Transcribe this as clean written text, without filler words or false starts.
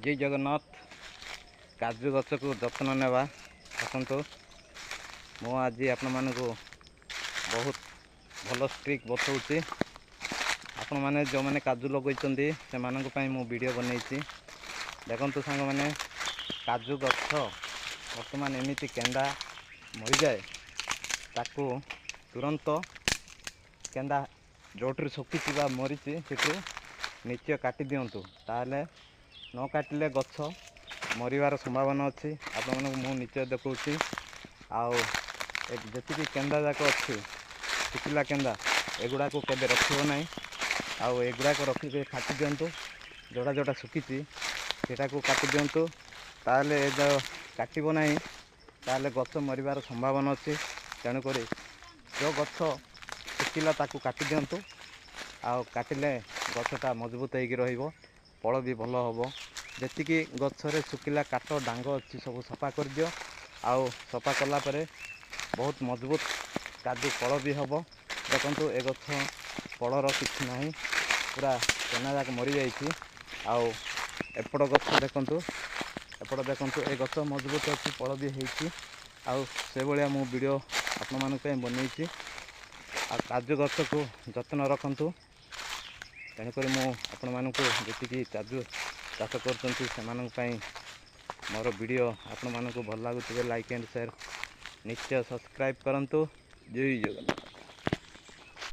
ଜୟ ଜଗନ୍ନାଥ। କାଜୁ ଗଛକୁ ଯତ୍ନ ନେବା ଆସନ୍ତୁ। ମୁଁ ଆଜି ଆପଣମାନଙ୍କୁ ବହୁତ ଭଲ ଟ୍ରିକ୍ ବତାଉଛି। ଆପଣମାନେ ଯେଉଁମାନେ କାଜୁ ଲଗାଇଛନ୍ତି, ସେମାନଙ୍କ ପାଇଁ ମୁଁ ଭିଡ଼ିଓ ବନେଇଛି। ଦେଖନ୍ତୁ ସାଙ୍ଗମାନେ, କାଜୁ ଗଛ ବର୍ତ୍ତମାନ ଏମିତି କେନ୍ଦା ମରିଯାଏ, ତାକୁ ତୁରନ୍ତ କେନ୍ଦା ଯେଉଁଥିରୁ ଶୁଖିଛି ବା ମରିଛି, ସେଠୁ ନିଶ୍ଚୟ କାଟି ଦିଅନ୍ତୁ। ତାହେଲେ ନ କାଟିଲେ ଗଛ ମରିବାର ସମ୍ଭାବନା ଅଛି। ଆପଣମାନଙ୍କୁ ମୁଁ ନିଶ୍ଚୟ ଦେଖାଉଛି। ଆଉ ଯେତିକି କେନ୍ଦା ଯାକ ଅଛି, ଶୁଖିଲା କେନ୍ଦା, ଏଗୁଡ଼ାକୁ କେବେ ରଖିବ ନାହିଁ। ଆଉ ଏଗୁଡ଼ାକ ରଖିକି କାଟି ଦିଅନ୍ତୁ। ଯେଉଁଟା ଯେଉଁଟା ଶୁଖିଛି, ସେଇଟାକୁ କାଟି ଦିଅନ୍ତୁ। ତାହେଲେ ଏ ଯେଉଁ କାଟିବ ନାହିଁ, ତାହେଲେ ଗଛ ମରିବାର ସମ୍ଭାବନା ଅଛି। ତେଣୁକରି ଯେଉଁ ଗଛ ଶୁଖିଲା, ତାକୁ କାଟି ଦିଅନ୍ତୁ। ଆଉ କାଟିଲେ ଗଛଟା ମଜବୁତ ହେଇକି ରହିବ, ଫଳ ବି ଭଲ ହେବ। ଯେତିକି ଗଛରେ ଶୁଖିଲା କାଠ ଡାଙ୍ଗ ଅଛି, ସବୁ ସଫା କରିଦିଅ। ଆଉ ସଫା କଲା ପରେ ବହୁତ ମଜବୁତ କାଜୁ ଫଳ ବି ହେବ। ଦେଖନ୍ତୁ, ଏ ଗଛ ଫଳର କିଛି ନାହିଁ, ପୁରା କେନା ଯାକ ମରିଯାଇଛି। ଆଉ ଏପଟ ଗଛ ଦେଖନ୍ତୁ, ଏପଟ ଦେଖନ୍ତୁ, ଏ ଗଛ ମଜବୁତ ଅଛି, ଫଳ ବି ହେଇଛି। ଆଉ ସେଭଳିଆ ମୁଁ ଭିଡ଼ିଓ ଆପଣମାନଙ୍କ ପାଇଁ ବନେଇଛି। ଆଉ କାଜୁ ଗଛକୁ ଯତ୍ନ ରଖନ୍ତୁ। ତେଣୁକରି ମୁଁ ଆପଣମାନଙ୍କୁ ଯେତିକି କାଜୁ ଚାଷ କରୁଛନ୍ତି, ସେମାନଙ୍କ ପାଇଁ ମୋର ଭିଡ଼ିଓ ଆପଣମାନଙ୍କୁ ଭଲ ଲାଗୁଥିବେ, ଲାଇକ୍ ଆଣ୍ଡ ସେୟାର, ନିଶ୍ଚୟ ସବସ୍କ୍ରାଇବ୍ କରନ୍ତୁ। ଜୟ ଜଗନ୍ନାଥ।